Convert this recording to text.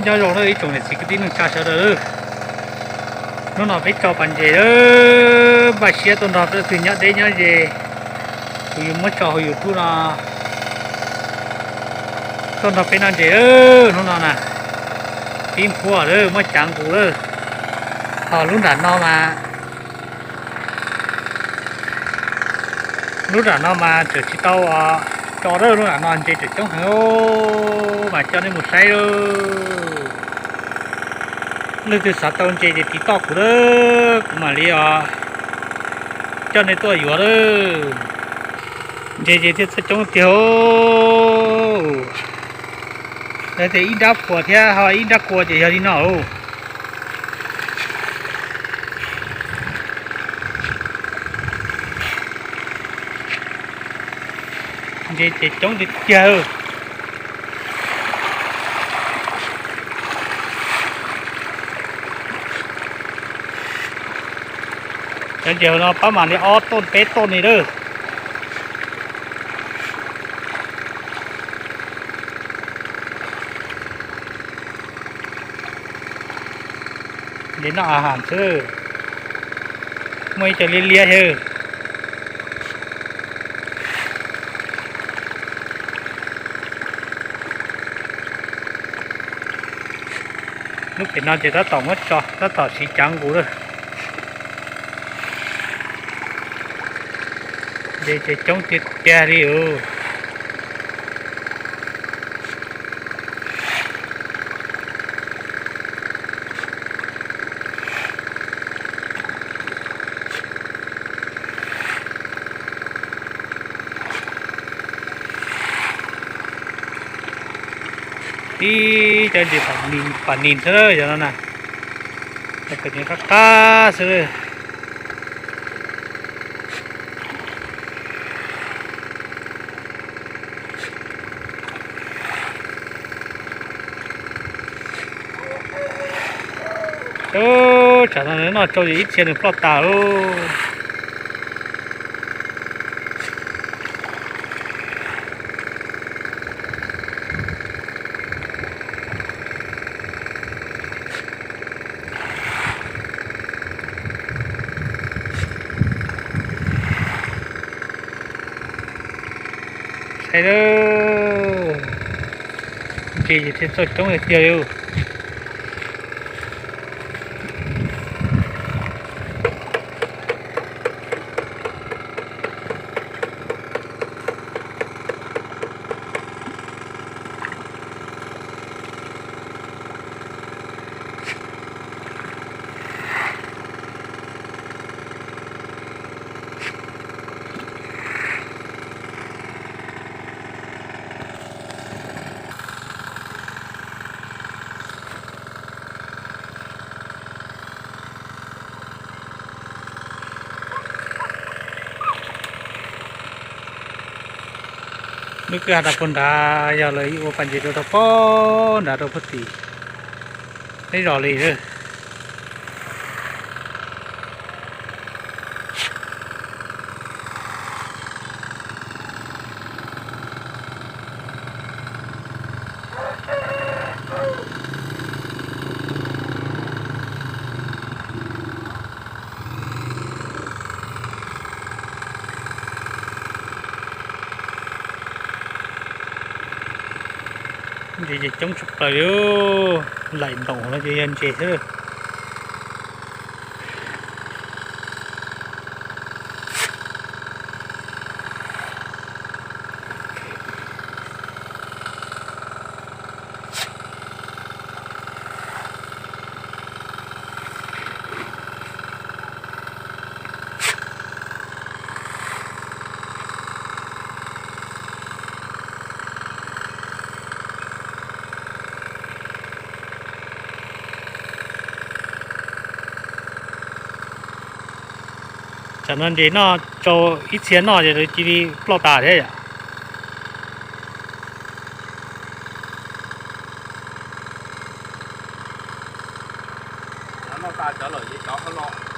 Nyob zoo ib tsoom niam txiv kwv tij neej tsa sawv daws, hnub no peb tso pas ntses, npaj siab tuaj nrog peb leej twg nyob deb nyob ze, kuv yuav muab tso hauv YouTube no, tuaj nrog peb noj ntses. Hnub no na, pib nphuab lawm, muab cav nqus lawm. Ho lub nram no mas, lub nram no mas tseem tsis tau tso lawm, lub nram no ntses tseem coob heev, mas coj nej mus saib lawm. Leej twg xav tau ntses ces tiv toj kuv lawm, kuv mam li coj nej tuaj yuav lawm. Ntses ces thiaj txawj coob tiag. Lawv tias ib nrab phuas thiab ho ib nrab kua ces yog li no. Ntses ces coob tiag tiag. Cov ntses no pab mam li ob toj peb toj ni lawm. Ntses noj a has xwb, muaj ib co liab liab xwb. Lub pem no ces tab tom muab tso, tab tom siv cav nqus lawm. Ntses ces coob tiag tiag li os. Ib cov ntses pam nis xwb yog no na, cov qab qab xwb. Tsam no noj tsau ces ib txhia nws ploj tas lauj. Saib, ntses ces thiaj txawj coob tiag tiag li. Lub kwj ha rau puag nrad yog lawv ua pas ntses rau rau puag nrad rau puag tim teb zos li. Ntses ces coob tshaj plaws li, laim ntoos no ces yog ntses xwb. Tsam no ntses noj tsau ib txhia noj ces lawv cia li ploj tas thiab yom. Cov noj tas cov lawm ces cov ho los.